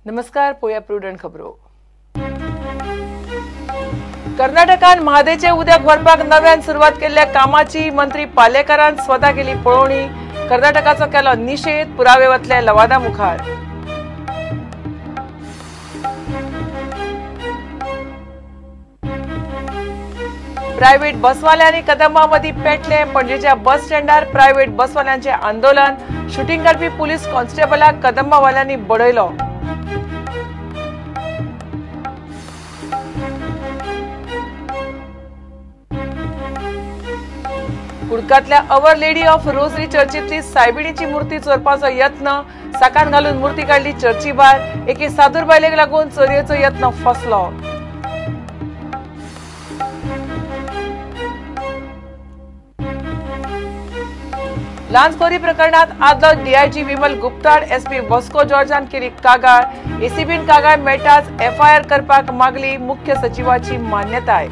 नमस्कार, पोया प्रुडंट खबरो. कर्नाटकान म्हादयचें उदक व्हरपाक नव्यान सुरवात केल्ल्या कामाची मंत्री पालेकारान स्वता केली पळोवणी. कर्नाटकाचो केलो निशेध, पुरावे वतले लवादा मुखार. प्रायव्हेट बसवाल्यांनी कदंबा मदीं पेटले. पणजेच्या बस स्टँडार प्रायव्हेट बसवाल्यांचें आंदोलन. शुटींग करपी पुलीस कॉन्स्टेबलाक कदंबावाल्यांनी बडयलो. कुडकांतल्या our lady of rosary चर्चीतली सायबिणीची मूर्ती चोरपाचो यत्न. साकान घालून मूर्ती काडली चर्ची भायर. एके सादूर बायलेक लागून चोरयेचो यत्न फसलो. लांचखोरी प्रकरणात आदलो डीआयजी विमल गुप्ताड एसपी वास्को जॉर्जान केली कागाळ. एसीबीन कागाळ मेळटाच एफआयआर करपाक मागली मुख्य सचिवाची मान्यताय.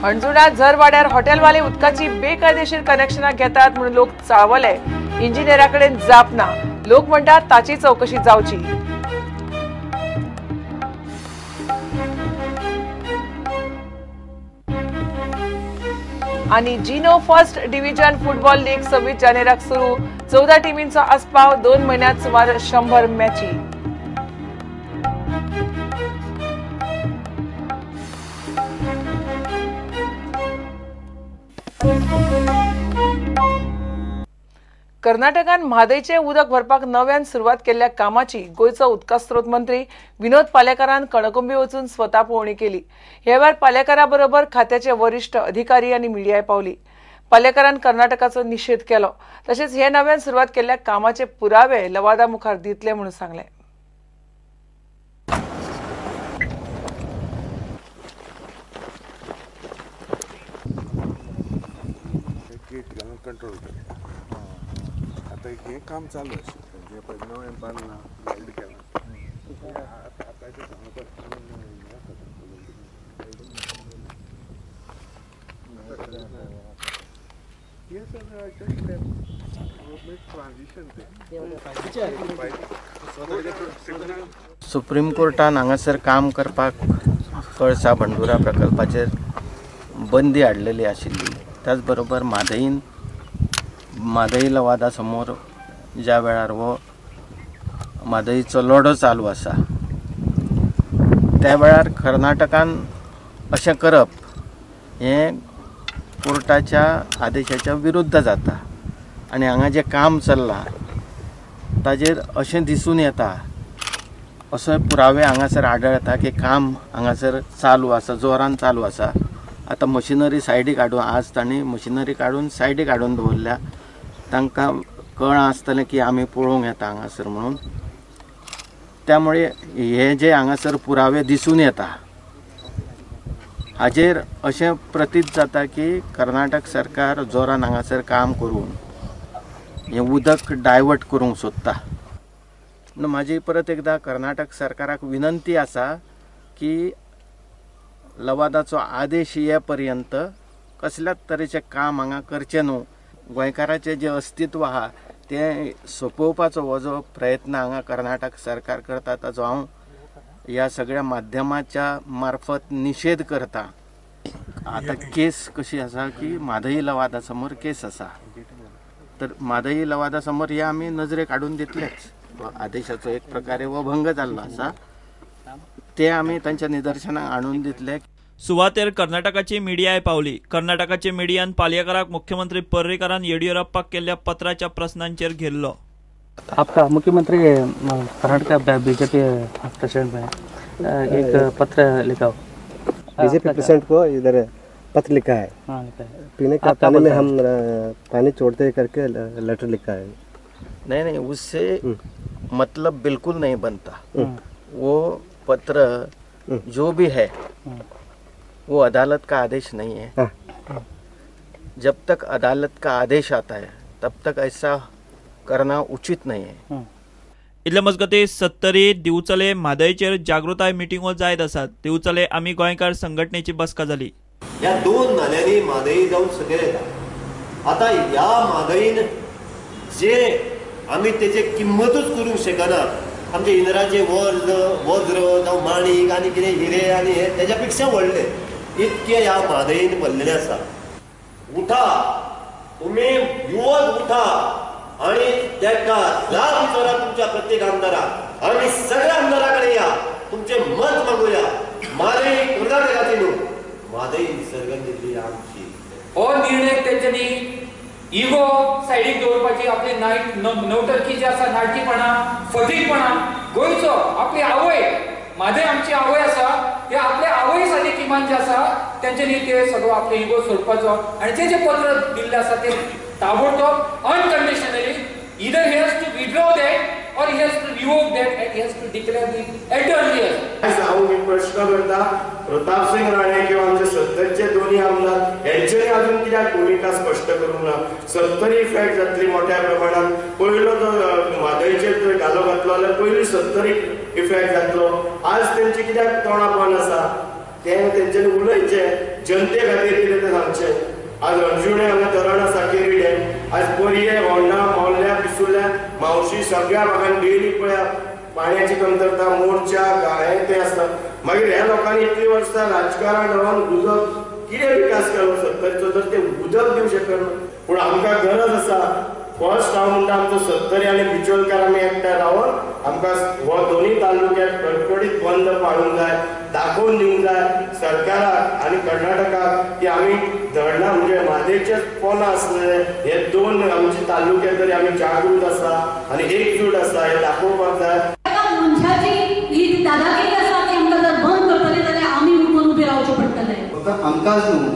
हणजुणा झरवाड्यार हॉटेलवाले उदकाची बेकायदेशीर कनेक्शनां घेतात म्हणून लोक चाळवले. इंजिनियरा कडेन जाप ना. लोक म्हणटात ताची चवकशी जावची. आनी Gino first division football league 26 जानेराक सुरू. 14 टिमींचो आस्पाव. 2 म्हयन्यांत सुमार 100 मॅची. कर्नाटकान म्हादयचें उदक भरपाक नव्यान सुरवात केल्ल्या कामाची गोंयचो उदका स्रोत मंत्री विनोद पालेकारान कणकुंबी वचून स्वता पळोवणी केली. ह्या वेळार पालेकारा बरोबर खात्याचे वरिश्ठ अधिकारी आनी मिडियाय पावली. पालेकारान कर्नाटकाचो निशेध केलो. तशेंच हे नव्यान सुरवात केल्ल्या कामाचे पुरावे लवादा मुखार दितले म्हणून सांगलें. आतां हें काम चालू आशिल्लें, जें पळय नवें बांदलां, वेल्ड केलां, आतांचें हें सगळें ट्रान्जिशन तें. सुप्रीम कोर्टान हांगासर काम करपाक कळसा भंडुरा प्रकल्पाचेर बंदी हाडलेली आशिल्ली. त्याच बरोबर म्हादई लवादा समोर ज्या वेळार हो म्हादईचो लढो चालू आसा त्या वेळार कर्नाटकान अशें करप हें कोर्टाच्या आदेशाच्या विरुद्ध जाता आनी हांगा जें काम चल्लां ताजेर अशें दिसून येता, असो पुरावे हांगासर आढळटा की काम हांगासर चालू आसा, जोरान चालू आसा. आतां मशिनरी सायडीक हाडून आज तांणी मशिनरी काडून सायडीक हाडून दवरल्या. तांकां कळ्ळां आसतलें की आमी पळोवंक येता हांगासर म्हणून. त्यामुळे हे जे हांगासर पुरावे दिसून येता हाजेर अशें प्रतीत जाता की कर्नाटक सरकार जोरान हांगासर काम करून हें उदक डायवर्ट करूंक सोदता. म्हणून म्हाजी परत एकदां कर्नाटक सरकाराक विनंती आसा की लवादाचो आदेश ये पर्यंत कसल्याच तरेचें काम हांगा करचें न्हू. गोंयकाराचें जें अस्तित्व आहा तें सोंपोवपाचो हो जो प्रयत्न हांगा कर्नाटक सरकार करता ताचो हांव ह्या सगळ्या माध्यमाच्या मार्फत निशेध करता. आतां केस कशी आसा की म्हादई लवादा समोर केस आसा, तर म्हादई लवादा समोर हे आमी नजरेक हाडून दितलेच. आदेशाचो एक प्रकारे हो भंग जाल्लो आसा ते आमी तांच्या निदर्शनाक हाडून दितले. सुवातेर कर्नाटकाची मिडियाय पावली. कर्नाटकाचे मिडियान पालयेकाराक मुख्यमंत्री पर्रीकारान येडियुरप्पाक केल्ल्या पत्राच्या प्रश्नांचेर घेरलो. आपका मुख्यमंत्री कर्नाटक बीजेपी प्रेसिडेंट में एक पत्र लिखा, बीजेपी प्रेसिडेंट को इधर पत्र लिखा है। हाँ, लिखा है। पीने का पानी में हम पानी छोड़ते करके लेटर लिखा है। नहीं नहीं, उससे मतलब बिल्कुल नहीं बनता। वो पत्र जो भी है वो अदालत का आदेश नहीं है। जब तक अदालत का आदेश आता है तब तक ऐसा करना उचित नहीं है। इतले मजगती सत्तरी दिवचले म्हादयचेर जागृताय मिटिंगो जायत आसात। दिवचले आमी गोंयकार संघटनेची बसका जाली। ह्या दोन नाल्यांनी म्हादय जावन सकयल येता। आतां ह्या म्हादयन जे आमी तेजे किंमतूच करूंक शकना. आमचे इंद्राचे वज्र जावं माणीक आनी कितें हिरे आनी हे तेज्या पेक्षा व्हडले इतके ह्या म्हादयन भरलेले आसा. उठा तुमी युवक, उठा आनी तेका जाब विचारा तुमच्या प्रत्येक आमदाराक. आमी सगळ्या आमदारा कडेन या, तुमचें मत मागुया. म्हादय कर्नाटकाची न्हू, म्हादय निसर्गान दिल्ली आमची. हो निर्णय तेंच्यांनी इगो सायडीक दवरपाची, आपली नवटरकी जी आसा, नाटकीपणा, फटींगपणा, गोंयचो आपली आवय म्हादय आमची आवय आसा, ते आपल्या आवय साठी किमान जे आसा तेंच्यांनी ते सगळो आपले इगो सोडपाचो आनी जे जे पत्र दिल्लें आसा ते ताबडतोब unconditionally either he has to withdraw that or he has to revoke that and he has to declare the at the earliest. हांव प्रश्न करता प्रतापसिंग राणे किंवा आमचे सत्तरचे दोन्ही आमदार हेंच्यांनी अजून कित्याक भुमिका स्पश्ट करूंक ना. सत्तरी इफेक्ट जातली मोठ्या प्रमाणात. पयलो जो म्हादयचेर जर घालो घातलो जाल्यार पयली सत्तरी इफेक्ट जातलो. आज तेंचे कित्याक तोंडां बंद आसा? ते तेंच्यांनी उलयचें, जनते खातीर कितें तें सांगचें. आज हणजुणे हांगा धरण आसा, केरी डॅम, आज पर्ये, होंडा, मोल्यां, पिसुर्ल्या, म्हावशी सगळ्या भागान डेली पळया पाण्याची कमतरता, मोर्चा हें तें आसता. मागीर ह्या लोकांनी इतलीं वर्सां राजकारण रावन उदक कितें विकास केलो सत्तरचो, तर तें उदक दिवं शकना. पूण आमकां गरज आसा. फर्स्ट हांव म्हणटा आमचो सत्तरी आनी बिचोलकार आमी एकठांय रावन आमकां हो दोनूय तालुक्यात कडकडीत बंद पाळूंक जाय, दाखोवन दिवंक जाय सरकाराक आनी कर्नाटकाक की आमी धरणां म्हणजे म्हादयचेच पोना आसले हे दोन आमचे तालुके तरी आमी जागृत आसा आनी एकजूट आसा हें दाखोवपाक जाय. मनशाची ही दादागिरी आसा ती आमकां जर बंद करतले जाल्यार आमी उठून उबे रावचें पडटलें. फक्त आमकांच न्हू,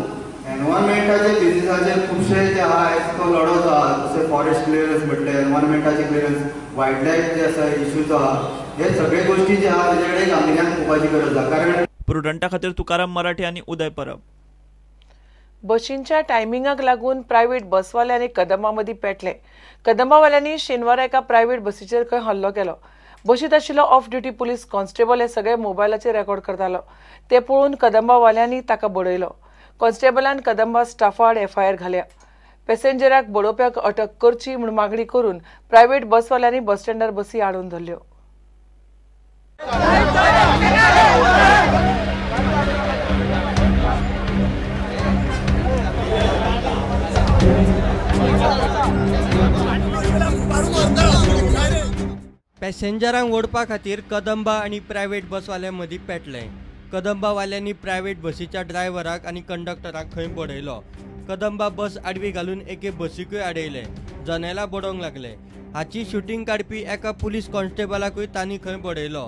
एनवायरमेंटाचे बिजनेसाचेर खुबशे जे आहा आयज तो लढो जो आहा, जशे फॉरेस्ट क्लियरन्स म्हटले, एनवायरमेंटाचे क्लियरन्स, वायल्ड लायफ जे आसा इश्यूज आहा, हे सगळे गोष्टी जे आहा तेजे कडेन गांभिर्यान पळोवपाची गरज आहा. कारण प्रुडंटा खातीर तुकाराम मराठे आनी उदय परब. बशींच्या टायमिंगाक लागून प्रायव्हेट बसवाले आनी कदंबा मदीं पेटले. कदंबावाल्यांनी शेनवारा एका प्रायव्हेट बसीचेर खंय हल्लो केलो. बशींत आशिल्लो ऑफ ड्युटी पुलीस कॉन्स्टेबल हे सगळे मोबायलाचेर रेकॉर्ड करतालो. ते पळोवन कदंबावाल्यांनी ताका बडयलो. कॉन्स्टेबलान कदंबा स्टाफाआड एफआयआर घाल्या. पॅसेंजराक बडोवप्याक अटक करची म्हूण मागणी करून प्रायव्हेट बसवाल्यांनी बस स्टँडार बसी आडोवन धरल्यो. पॅसेंजरांक ओडपा खातीर कदंबा आनी प्रायव्हेट बसवाल्यां मदीं पेटलें. कदंबावाल्यांनी प्रायव्हेट बसीच्या ड्रायव्हराक आनी कंडक्टराक खंय बडयलो. कदंबा बस आडवी घालून एके बसीकूय आडयले, जनेलां बडोवंक लागले. हाची शुटींग काडपी एका पुलीस कॉन्स्टेबलाकूय तांणी खंय बडयलो.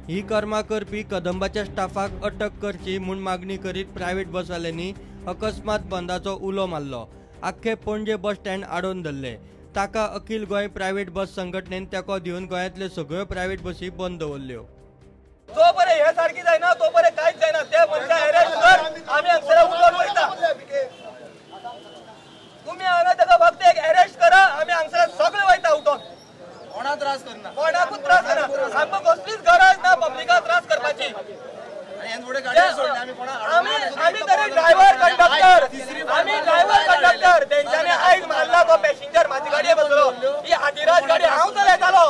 ही कर्मां करपी कदंबाच्या स्टाफाक अटक करची म्हूण मागणी करीत प्रायव्हेट बसवाल्यांनी अकस्मात बंदाचो उलो मारलो. आख्खे पणजे बस स्टँड आडोवन धरले. ताका अखिल गोंय प्रायव्हेट बस संघटनेन तेंको दिवन गोंयांतल्यो सगळ्यो प्रायव्हेट बसी बंद दवरल्यो. जो पर्यंत हे सारकी जायना तो पर्यंत कांयच जायना. ते मनशां अरेस्ट कर, आमी हांगसर उलोवन वयता. तुमी हांगा ताका फक्त एक अरेस्ट करा, आमी हांगसर सगळे वयता उठोन. कोणाक त्रास करना, कोणाकूच त्रास करना. आमकां कसलीच गरज ना पब्लिकाक त्रास करपाची. आमी तरी ड्रायव्हर कंडक्टर, आमी ड्रायव्हर कंडक्टर तेंच्यांनी आयज मारला तो पॅसेंजर. म्हाजी गाडये बसलो, ही आदिराज गाडी हांव चलयतालो,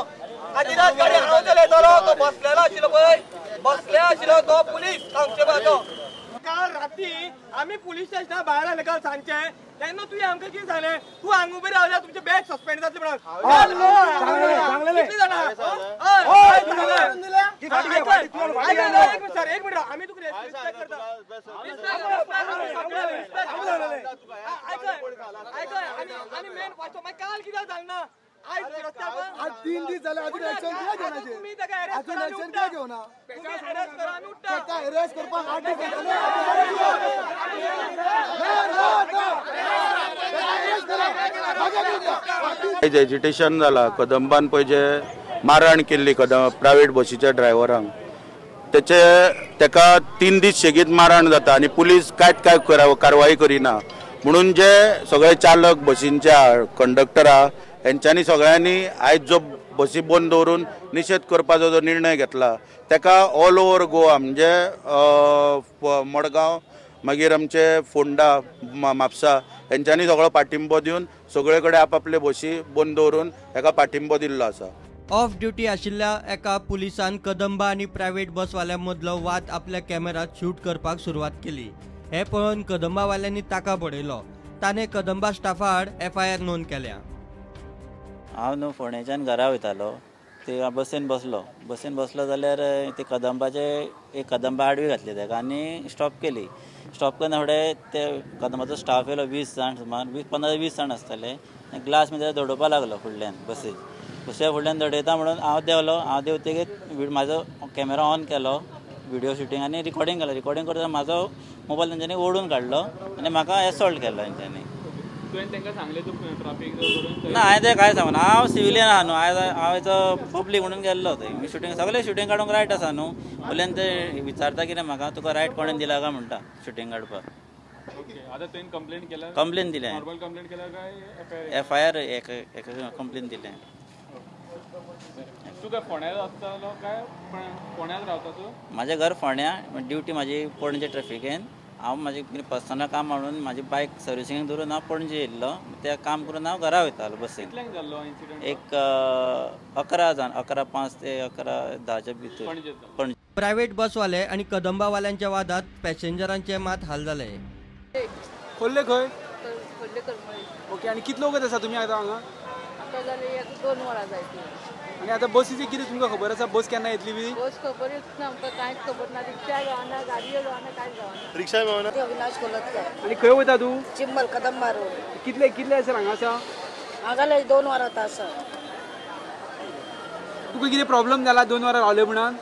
आदिराज गाडी हांव चलयतालो. तो बसलेलो आशिल्लो पळय, बसले आशिल्लो तो पुलीस कॉन्स्टेबल. काल राती आमी पुलीस स्टेशना भायर आयले काल सांजचे, तेन्ना तुवें आमकां कितें सांगलें, तूं हांगा उबे रावल्यार तुमचे बॅग सस्पेंड जातले म्हणून. कितले जाणां? एक मिनट, आमी तुका रिस्पेक्ट करता. आयकय, आनी मेन काल कित्याक सांगना? आज 3 दीस झाले, अजून ऍक्शन कित्याक घेवना? अजून ऍक्शन कित्याक घेवना? ताका अरेस्ट करपाक 8 दीस जाले. आयज एजिटेशन जाला कदंबान पळय जे मारहाण केल्ली प्रायव्हेट बसीच्या ड्रायव्हरांक, तेचे तेका 3 दीस सेगीत मारहाण जाता आनी पुलीस कांयच काय कारवाई करिना. म्हणून जे सगळे चालक बसींच्या कंडक्टरा हेंच्यांनी सगळ्यांनी आयज जो बसी बंद दवरून निशेध करपाचो जो निर्णय घेतला तेका ऑल ओवर गोवा म्हणजे मडगांव, मागीर आमचे फोंडा म्हापसा हेंच्यांनी सगळो पाठिंबो दिवन सगळे कडेन आपापले बशी बंद दवरून हेका पाठिंबो दिल्लो आसा. ऑफ ड्युटी आशिल्ल्या एका पुलिसान कदंबा आनी प्रायव्हेट बसवाल्यां मदलो वाद आपल्या कॅमेरात शूट करपाक सुरवात केली. हे पळोवन कदंबावाल्यांनी ताका बडयलो. ताणें कदंबा स्टाफा आड एफआयआर नोंद केल्या. हांव न्हू फोंडेच्यान घरा वयतालो, ते बसीन बसलो. बसीन बसलो जाल्यार ते कदंबाचे एक कदंबा आडवी घातली ताका आनी स्टॉप केली. स्टॉप करना फुडें ते कदंबाचो स्टाफ येयलो, 20 जाण सुमार 15-20 जाण आसतले. ग्लास मागीर धडोवपाक लागलो फुडल्यान, बसीक बसी फुडल्यान धडयता म्हणून हांव देंवलो. हांव देंवतकीच म्हाजो कॅमेरा ऑन केलो, व्हिडियो शुटींग आनी रिकॉर्डिंग केलो. रिकॉर्डिंग करतना म्हाजो मोबायल तेंच्यांनी ओडून काडलो आनी म्हाका एसॉल्ट केलो तेंच्यांनी. ना, हांवें तें कांय सांगना, हांव सिविलियन आहा न्हू, हांव एज अ पब्लीक म्हणून गेल्लो थंय. शुटींग सगळें शुटींग काडूंक रायट आसा न्हू. वयल्यान ते विचारता कितें म्हाका, तुका रायट कोणें दिला काय म्हणटा शुटींग काडपाक. कंप्लेन दिलें, एफआयआर एक कंप्लेन दिलें. म्हाजें घर फोंड्या, ड्युटी म्हाजी पणजे ट्रेफिकेन. हांव म्हाजें कितें पर्सनल काम म्हणून म्हाजी बायक सर्विसींग दवरून हांव पणजे येयल्लो. तें काम करून हांव घरा वयतालो बसीन. एक 11 जाण, 11:05 ते 11:10 भितर पणजे. प्रायव्हेट बसवाले आनी कदंबावाल्यांच्या वादात पॅसेंजरांचे मात हाल जाले. खोल्ले खंय? ओके, आनी कितलो वगत आसा तुमी आतां हांगा? आतां जालें 2 वरां जायत. आनी आतां बसीचें कितें तुमकां खबर आसा? बस केन्ना येतली बी? बस खबरूच ना आमकां, कांयच खबर ना. रिक्षा गावना, गाडयो गावना, कांयच गावना. रिक्षा गावना. अविनाश कोलतकर. आनी खंय वयता तूं? चिंबल कदंबा रोड. कितले कितले सर हांगा आसा? हांगा 2 वरां आतां आसा. तुका कितें प्रॉब्लम जाला 2 वरां रावले म्हणून?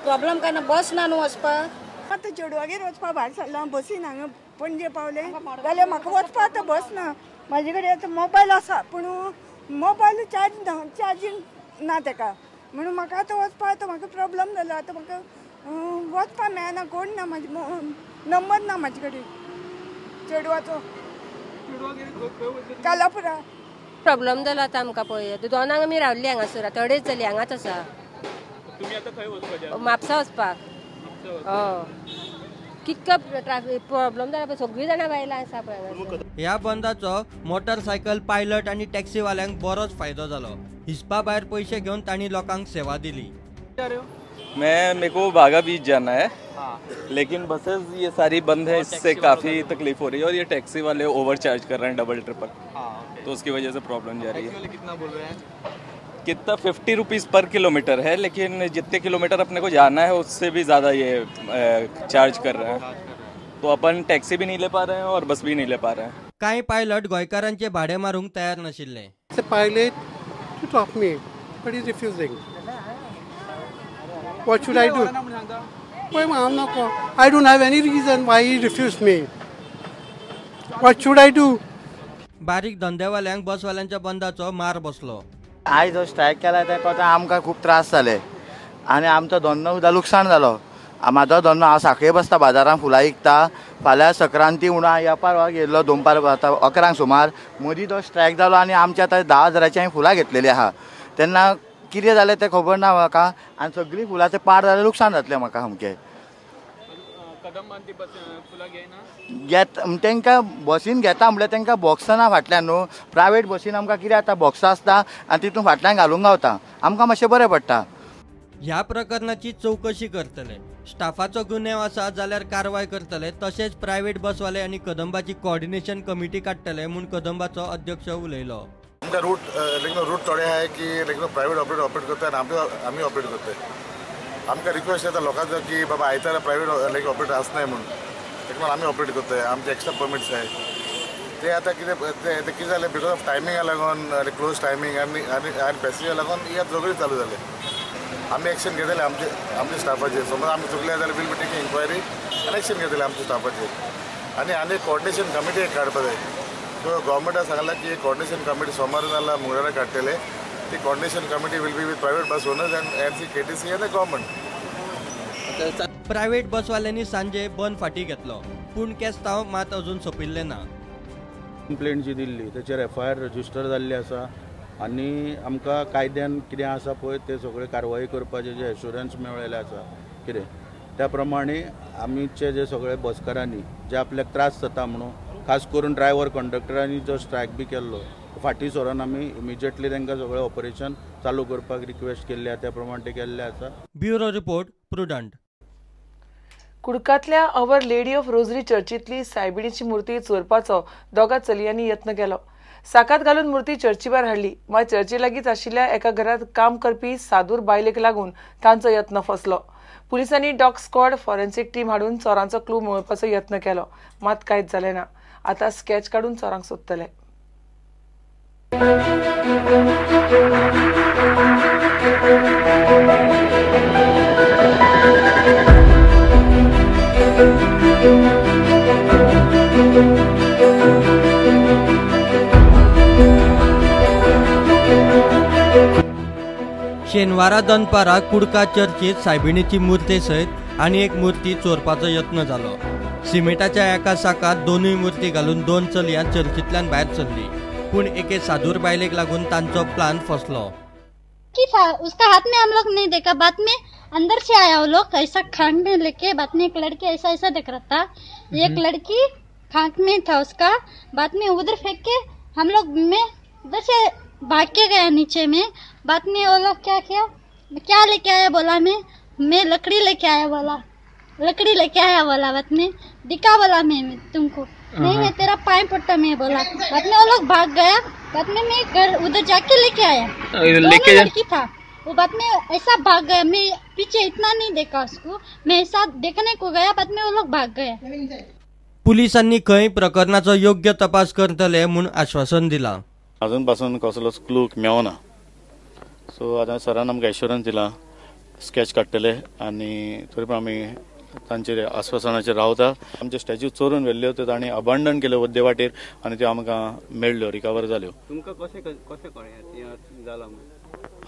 प्रॉब्लम काय ना, बस ना न्हू वचपाक. आतां चेडवागेर वचपा भायर सरला, बसीन हांगा पणजे पावलें जाल्यार म्हाका वचपा आतां बस ना. म्हाजे कडेन आतां मोबायल आसा, पूण मोबायल चार्ज ना, चार्जींग ना तेका, म्हणून म्हाका आतां वचपा आतां म्हाका प्रॉब्लम जाला. आतां म्हाका वचपा मेळना, कोण ना, म्हाजे नंबर ना म्हाजे कडेन चेडवाचो. कालापुरा. प्रॉब्लम जाला आतां आमकां पळय, 2 आमी रावल्ली हांगासर, आतां 2.5 जाली हांगाच आसा. म्हापसा वचपाक. हय, कितको ट्राफीक प्रॉब्लम जाला पळय, सगळीं जाणां बायलां आसा पळय. ह्या बंदाचो मोटरसायकल पायलट आनी टॅक्सीवाल्यांक बरोच फायदो जालो. हिसपा भायर पैसे घेवन तांणी लोकांक सेवा दिली. मैं मेरे को बागा बीच जाना है, लेकिन बसेस ये सारी बंद है, इससे काफ़ी तकलीफ हो रही है. और ये टैक्सी वाले ओवर चार्ज कर रहे हैं, डबल ट्रिपल, तो उसकी वजह से प्रॉब्लम जा रही है. कितना बोल रहे हैं? कितना 50 रुपीज़ पर किलोमीटर है, लेकिन जितने किलोमीटर अपने को जाना है उससे भी ज़्यादा ये चार्ज कर रहे हैं. तो अपन टैक्सी भी नहीं ले पा रहे हैं और बस भी नहीं ले पा रहे हैं. कांय पायलट गोंयकारांचे भाडे मारूंक तयार नाशिल्ले. Pilot to drop me, but he's refusing. What should I do? Well, I'm not. I don't have any reason why he refused me. What should I do? बारीक धंदेवाल्यांक बसवाल्यांच्या बंदाचो मार बसलो. आयज जो स्ट्रायक केला तेका आमकां खूब त्रास जाले आनी आमचो धंदो सुद्दां लुकसाण जालो. म्हाजो धंदो, हांव साखळे बसता बाजारान फुलां विकता. फाल्यां सक्रांती म्हणून हांव येपार गेल्लो दोनपार 11 सुमार, मदीं तो स्ट्रायक जालो आनी आमच्या आतां 10 हजाराची हांवें फुलां घेतलेलीं आहा. तेन्ना कितें जालें तें खबर ना म्हाका आनी सगळीं फुलां तें पाड जालें, लुकसाण जातलें म्हाका सामकें. घेत तांकां बसीन घेता म्हणल्यार तांकां बॉक्सां ना फाटल्यान न्हू. प्रायवेट बसीन आमकां कितें जाता, बॉक्सां आसता आनी तितून फाटल्यान घालूंक गावता, आमकां मातशें बरें पडटा. ह्या प्रकरणाची चवकशी करतले. स्टाफाचो गुन्यांव आसा जाल्यार कारवाय करतले. तशेंच प्रायव्हेट बसवाले आनी कदंबाची कोऑर्डिनेशन कमिटी काडटले म्हूण कदंबाचो अध्यक्ष उलयलो. आमकां रूट लेकिन रूट थोडे आहाय की लेकिन प्रायव्हेट ऑपरेट करता आनी आमी ऑपरेट करताय. आमकां रिक्वेस्ट येता लोकांचो की बाबा आयतारा प्रायव्हेट लायक ऑपरेट आसनाय म्हणून, ताका लागून आमी ऑपरेट करताय. आमचे एक्स्ट्रा परमिट्स आहाय. ते आतां कितें ते कितें जालें, because of टायमिंगा लागून, क्लोज टायमींग आनी आनी पॅसेंजर लागून ही आतां सगळीं चालू जालें. आमी एक्शन घेतले आमचे आमच्या स्टाफाचेर. समज आमी चुकले जाल्यार will be taking inquiry आनी एक्शन घेतले आमच्या स्टाफाचेर. आनी आनी कोऑर्डिनेशन कमिटी एक काडपा जाय. सो गव्हर्मेंटान सांगलां की कोऑर्डिनेशन कमिटी सोमार नाल्यार मंगळारा काडटले. ती coordination committee will be with private bus owners and N C KTC आनी गव्हर्मेंट. प्रायव्हेट बसवाल्यांनी सांजे बंद फाटी घेतलो, पूण केस्तांव मात अजून सोंपिल्लें ना. कंप्लेंट जी दिल्ली तेचेर एफआयआर रजिस्टर जाल्ली आसा आनी आमकां कायद्यान कितें आसा पळय ते सगळे कारवाई करपाचें जें एश्युरन्स मेळ्ळेलें आसा कितें. त्या प्रमाणे आमचे जे सगळे बसकारांनी जे आपल्याक त्रास जाता म्हणून खास करून ड्रायव्हर कंडक्टरांनी जो स्ट्रायक बी केल्लो फाटीं सरोन आमी इमिजिएटली तांकां सगळें ऑपरेशन चालू करपाक रिक्वेस्ट केल्ली आसा, त्या प्रमाणे ते केल्लें आसा. Bureau report, Prudent. कुडकांतल्या our lady of rosary चर्चींतली सायबिणीची मूर्ती चोरपाचो दोगा चलयांनी यत्न केलो. साकात घालून मूर्ती चर्ची भायर हाडली, मात चर्ची लागींच आशिल्ल्या एका घरांत काम करपी सादूर बायलेक लागून तांचो यत्न फसलो. पुलिसांनी डॉग स्क्वॉड, फॉरेन्सिक टीम हाडून चोरांचो क्लू मेळोवपाचो यत्न केलो, मात कांयच जालें ना. आतां स्कॅच काडून चोरांक सोदतले. शेनवारा दनपारा कुडका चर्चीत सायबिणीची मूर्ती सयत आनी एक मूर्ती चोरपाचो यत्न जालो. सिमेंटाच्या एका साकात दोनूय मूर्ती घालून दोन चलयां चर्चींतल्यान भायर सरली, पूण एके सादूर बायलेक लागून तांचो प्लान फसलो. कि था उसका हाथ में हम लोग नहीं देखा, बाद में अंदर से आया वो लोग ऐसा खांक में लेके, बाद में एक लड़की ऐसा ऐसा देख रहा था, एक लड़की खांक में था उसका, बाद में उधर फेंक के हम लोग में उधर से भाग के गया नीचे में. बाद में वो लोग क्या किया, क्या लेके आया बोला, मैं लकड़ी लेके आया बोला, लकड़ी लेके आया बोला, बाद में दिखा बोला मैं तुमको नहीं, मैं तेरा पाए पड़ता मैं बोला. बाद में वो लोग भाग गया, बाद में मैं घर उधर जाके लेके आया, लेके लड़की था वो, बाद में ऐसा भाग गया, मैं पीछे इतना नहीं देखा उसको, मैं ऐसा देखने को गया, बाद में वो लोग भाग गया. पुलिसांनी खंय प्रकरणाचो योग्य तपास करतले म्हूण आश्वासन दिलां. अजून पासून कसलोच क्लू मेळना. सो आतां सरान आमकां एश्योरन्स दिला स्कॅच काडटले आनी तरी पण आमी तांचेर आस्वासनाचेर रावता. आमचे स्टॅच्यू चोरून व्हेल्ल्यो त्यो तांणी अबांडन केल्यो वद्दे वाटेर आनी त्यो आमकां मेळ्ळ्यो, रिकवर जाल्यो. तुमकां कशें कशें कळ्ळें जालां?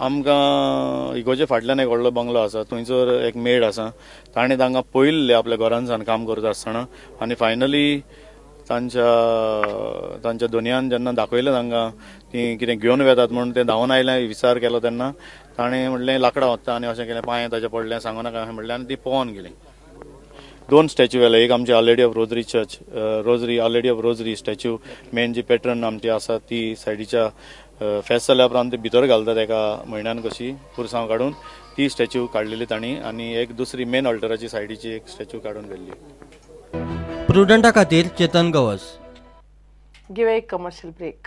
आमकां इगोजे फाटल्यान एक व्हडलो बंगलो आसा, थंयसर एक मेड आसा, ताणें तांकां पळयल्लें आपल्या घरान काम करता आसतना आनी फायनली तांच्या तांच्या दोनयान जेन्ना दाखयलें तांकां ती कितें घेवन वेतात म्हणून ते धांवन आयले, विचार केलो तेन्ना ताणें म्हणलें लाकडां वता आनी अशें केलें, पांय ताचे पडलें सांगू नाका अशें म्हणलें आनी ती पोवन गेली. दोन स्टॅच्यू व्हेले, एक आमची Our Lady of Rosary church, Rosary Our Lady of Rosary statue main G pattern आमची आसा ती सायडीच्या फेस्त जाल्या उपरांत ती भितर घालतात एका म्हयन्यान कशी पुरसांव काडून, ती स्टॅच्यू काडलेली तांणी आनी एक दुसरी मेन ऑल्टराची सायडीची एक स्टॅच्यू काडून व्हेल्ली. प्रुडंटा खातीर चेतन गवस. घेवया एक कमर्शियल ब्रेक.